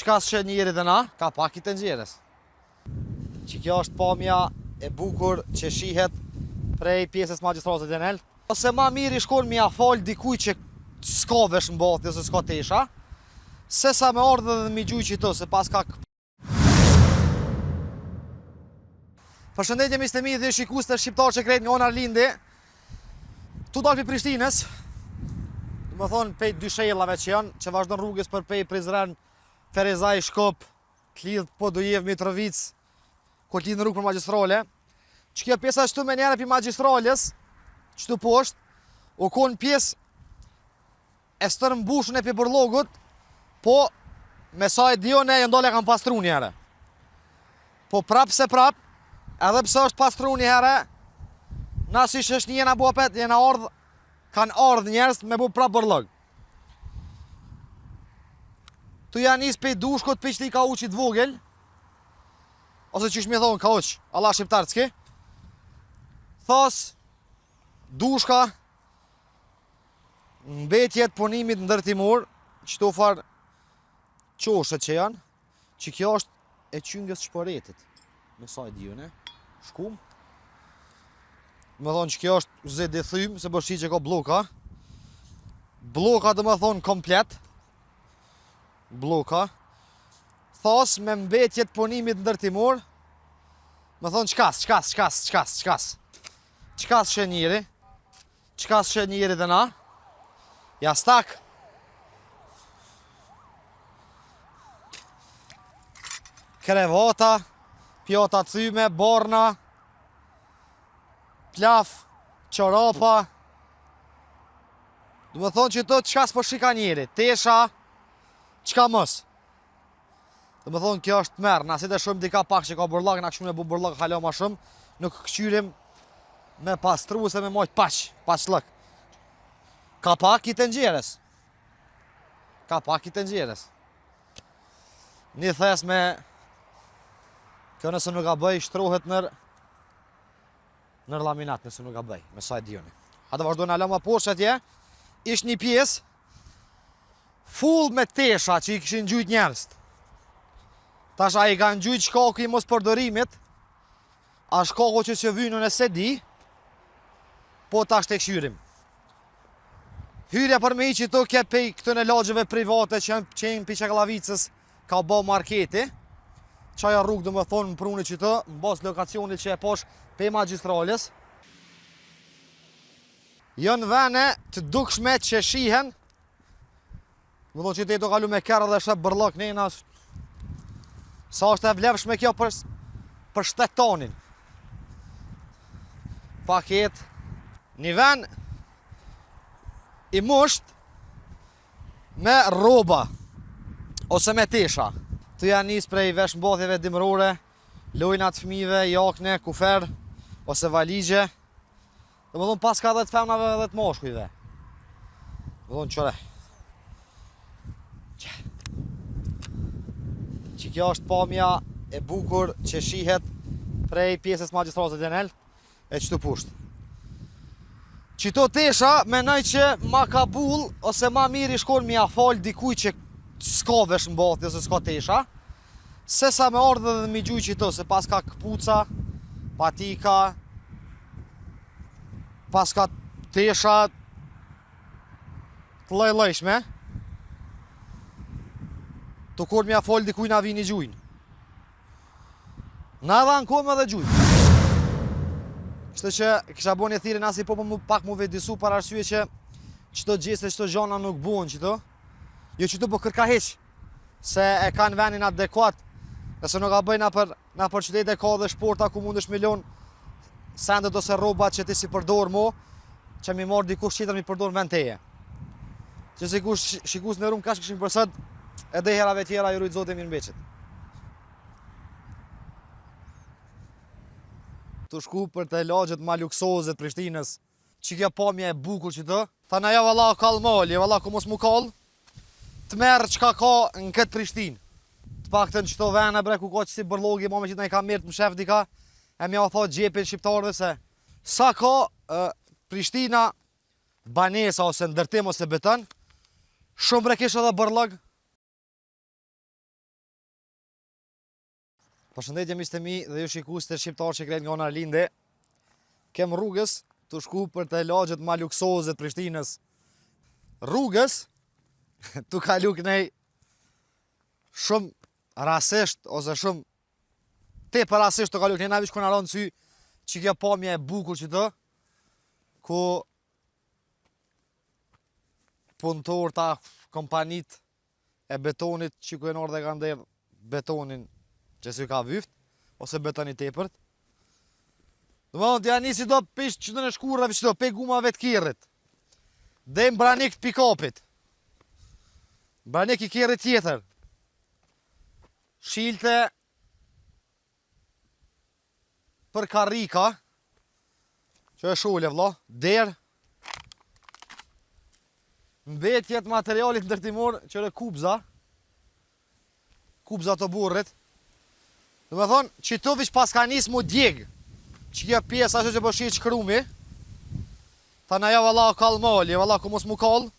Çka s'sheh njeri dhe na, kapak i tenxheres. Që kjo është pamja e bukur që shihet prej pjesës magjistrales të nelt. Ose ma mirë ish kon me ja fal dikuj që s'ka veshmbathje ose s'ka tesha, se sa me ardhë dhe me gjuj qito, se pas ka Përshëndetje miqtë e mi dhe shikues të shqiptar që krejt nga ona Arlindi. Tu dalë prej Prishtinës, domethonë pej dy shellave që janë, që vazhdon rrugës për pej Prizren, Ferizaj, Shkup, të lidh Podujevë, Mitrovicë, ku të lidh në rrugë për magjistrale. Që kjo pjesa qëtu menjëherë prej magjistrales, qëtu poshtë, u konë pjesë e stërmbushun e prej bërllogut, po me sa e di unë janë dalë e kanë pastru një herë. Po prap se prap, edhe pse është pastru një herë, na si është një jena bu apet, jena ardhë, kanë ardhë njerëz me bu prap bërllog. Tu ja nis pej dushkut pej qëti kauçit vogël, ose qysh me thonë kauç, alla shqiptarski, thas, dushka, Mbetjet punimit ndërtimor, qëto farë qoshet që janë, që kjo është e qyngës shporetit, me sa e di une, shkum. Domethonë që kjo është zedi thym, se po shi që ka blloka. Blloka domethonë komplet, blloka. Thas me mbetjet punimit ndërtimor, domethonë çkas, çkas, çkas, çkas, çkas. Çka s'sheh njeri, Çka s'sheh njeri dhe na? Jastak. Krevata, pjata thyme, borna, plaf, çorapa. Domethonë që të çka s'po shika njeri, tesha, çka mos. Domethonë kjo është tmerr, na si të shohim dika pak që ka bërllok, na kështu me bu bërllok hala ma shumë, nuk këqyrim me pastru ose me majt paq, paqllëk. Kapak i tenxheres. Kapak i tenxheres. Një thes me kjo nëse nuk gaboj, shtrohet nër nër laminat nëse nuk gaboj, me sa e di une. Hajde vazhdojnë hala ma poshtë atje, ish një pjesë, Full me tesha që i kishin gjujt njerëzit. Tash a i kanë gjujt shkaku i mos përdorimit, a shkaku që s'e vynë unë s'e di, po tash të kqyrim. Hyrja për me hi qëtu ke pej këtyne lagjeve private që janë që janë prej Çakallavicës, ka bo marketi, qajo rrugë domethonë në pruni qëtu, në bazë lokacionit që e posh pej magjistrales, Janë vene të dukshme që shihen Domethonë që ti tu kalu me kerr dhe sheh bërllok nena Sa është e vlefshme kjo për, për shtetonin Paket Një ven I musht Me rroba Ose me tesha Tu ja nis prej veshmbathjeve dimërore Lojna të fëmijëve, jakne, kufer Ose valixhe Domethonë paska edhe të femnave edhe të mashkujve. Domethonë qëre. Që. Që kjo është pamja e bukur që shihet prej pjesës magjistrales të nelt e qëtu poshtë. Qito tesha menoj që ma kabull ose ma mirë ish kon me ja fal dikuj që s'ka veshmbathje ose s'ka tesha, se sa me ardhë dhe me gjuj qito, se paska këpuca, patika, Paska tesha të lloj-llojshme. Tu kon me ja fol dikuj na vini gjujnë. Na edhe ankohem edhe gjujnë. Kështu që kisha bo një thirrje na si popull mu pak mu vetëdisu për arsye që qëto gjeste, qëto gjana nuk buhen qëto. Jo qëto po kërka hiq, se e kanë venin adekuat, nëse nuk gaboj nëpër Nëpër qytete ka dhe shporta ku mundesh me lon sendet ose rrobat që ti s'i përdor mo, që mi marr dikush tjetër mi përdor në vend teje. Që sikur shikues t'nderum kaq kishim për sot, edhe herave tjera ju rujt Zoti mirë Tu shku për te lagjet ma luksoze të Prishtinës, që kjo pamja e bukur që të, tha na ja valla kall mali, valla ku mos mu kall, Tmerr çka ka në këtë Prishtinë. Të paktën qëto vene bre ku ka qësi bërllogi, ma me qitë naj kamerë të mshef dika, e me ja tha xhepin shqiptarëve se sa ka e, Prishtina banesa ose ndërtim ose beton, shumë bre kish edhe bërllog. Përshëndetje miqtë e mi dhe ju shikues të shqiptar që krejt nga ona Arlindi. Kem rrugës tu shku për te lagjet ma luksoze të Prishtinës. Rrugës tu kalu knej shumë rasisht ose shumë tepër rasisht tu kalu knej na veç ku na ra n'sy që kjo pamje e bukur qëtu ku punëtorët a kompanit e betonit që ku janë ardhë e kanë derdh betonin që s'ju ka vyft, ose beton i tepërt. Domethonë, t'ja nisi do pish që të në shkurreve që do, pe gumave të kerrit. Dhe në branik të pikapit. Branik i kerrit tjetër. Shilte për karrika, që e shule, vlla, derë, mbetjet materialit ndërtimor që e kubza, kubza të burrit, domethonë, qitu veç paska nis mu djeg, që kjo pjesa që që po shihet shkrumi, tha na jo valla kall mali, valla ku mos mu kall,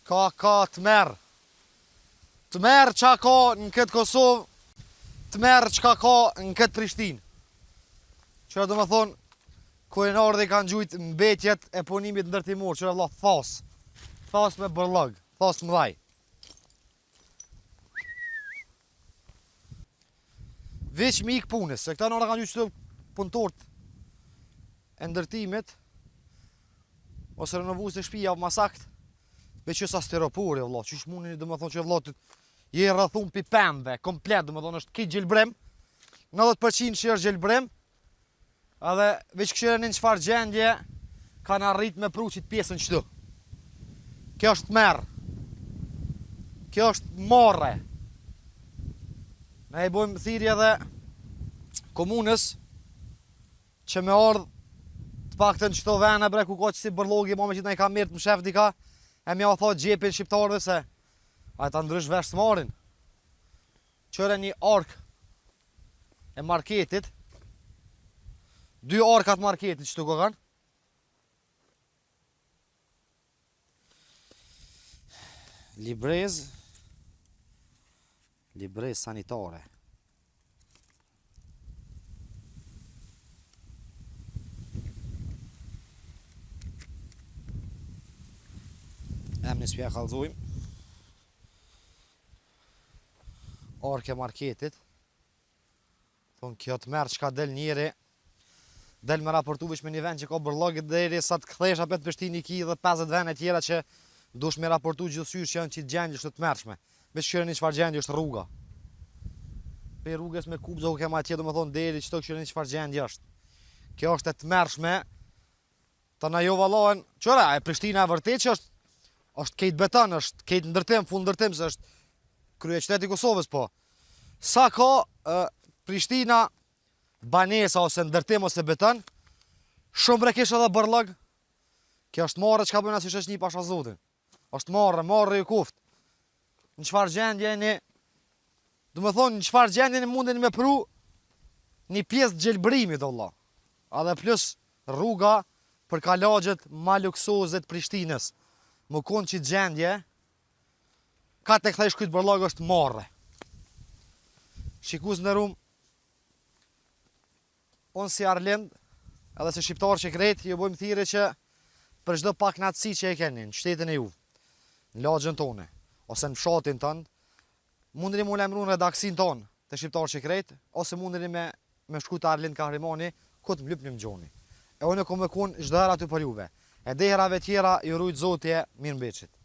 Ka, ka tmerr. Tmerr ça ka në këtë Kosovë, tmerr çka ka në këtë Prishtinë. Që domethonë, ku e ardhe i kanë gjujt mbetjet e punimit ndërtimor, që e vlla thas, thas me bërllog, thas të mdhaj. Veç me ikë punës, se këta në kanë gjujt qëto punëtorët e ndërtimit, ose renovues të shpija, ma sakt, veç që sa stiropori, vlla, qysh mundeni, domethonë që vlla, je rrethun pi pemve, komplet, domethonë është krejt gjelbrim, 90% që është gjelbrim, Edhe veç kqyreni në çfarë gjendje kanë arrit me pru qit pjesën qëtu. Kjo është tmerr. Kjo është marre. Ne i bojmë thirrje edhe komunës që me ardhë të paktën qëto vene bre ku ka qësi bërllogi, ma me qitë naj kamerë të mshef dika, e me ja tha xhepin shqiptarëve se ata ndrysh vesh s'marrin. Qyre një arkë e marketit, dy arkat marketit qëtu ko kanë, Librez, librez sanitare. Emnin s'pja kallzojmë. Arkë e marketit. Thonë, kjo tmerr çka del njeri, del me raportu veç me një vend që ka bërllog deri sa të kthesh apet Prishtinë i ki dhe 50 vende tjera që dush me raportu gjithësysh që janë qit gjendje është të tmerrshme. Veç kqyreni çfarë gjendje është rruga. Prej rrugës me kubza ku kema atje, domethonë deri qëto kqyreni çfarë gjendje është. Kjo është e tmerrshme, Ta na jo vallahen, qyre, e Prishtina e vërtet që është, është kejt beton, është kejt ndërtim, full ndërtim, se është kryeqyteti i Kosovës, po. Sa ka e, Prishtina banesa ose ndërtim ose beton, shumë bre kish edhe bërllog, kjo është marre çka bëjna si shoqni pasha zotin. Është marre, marre ju kuft. Në çfarë gjendje jeni, domethonë, në çfarë gjendje jeni mundeni me pru një pjesë të gjelbrimit, o vlla. Edhe plus rruga për ka lagjet ma luksoze të Prishtinës. Me konë qit gjendje, ka të kthejsh këtë bërllog është marre. Shikues t'nderum, Unë si Arlind, edhe si shqiptar që krejt, ju bojmë thirrje që për çdo pakënaqësi që e keni në qytetin e juv, në lagjen tonë, ose në fshatin tënd, mundeni mu lajmëru në redaksinë tonë të shqiptar që krejt, ose mundeni me me shkru te Arlind Kahrimani, ku të m'lypni m'gjoni. E unë kom me kun çdo herë aty për juve. E deri herave tjera, ju rujt Zoti e mirë mbeçit.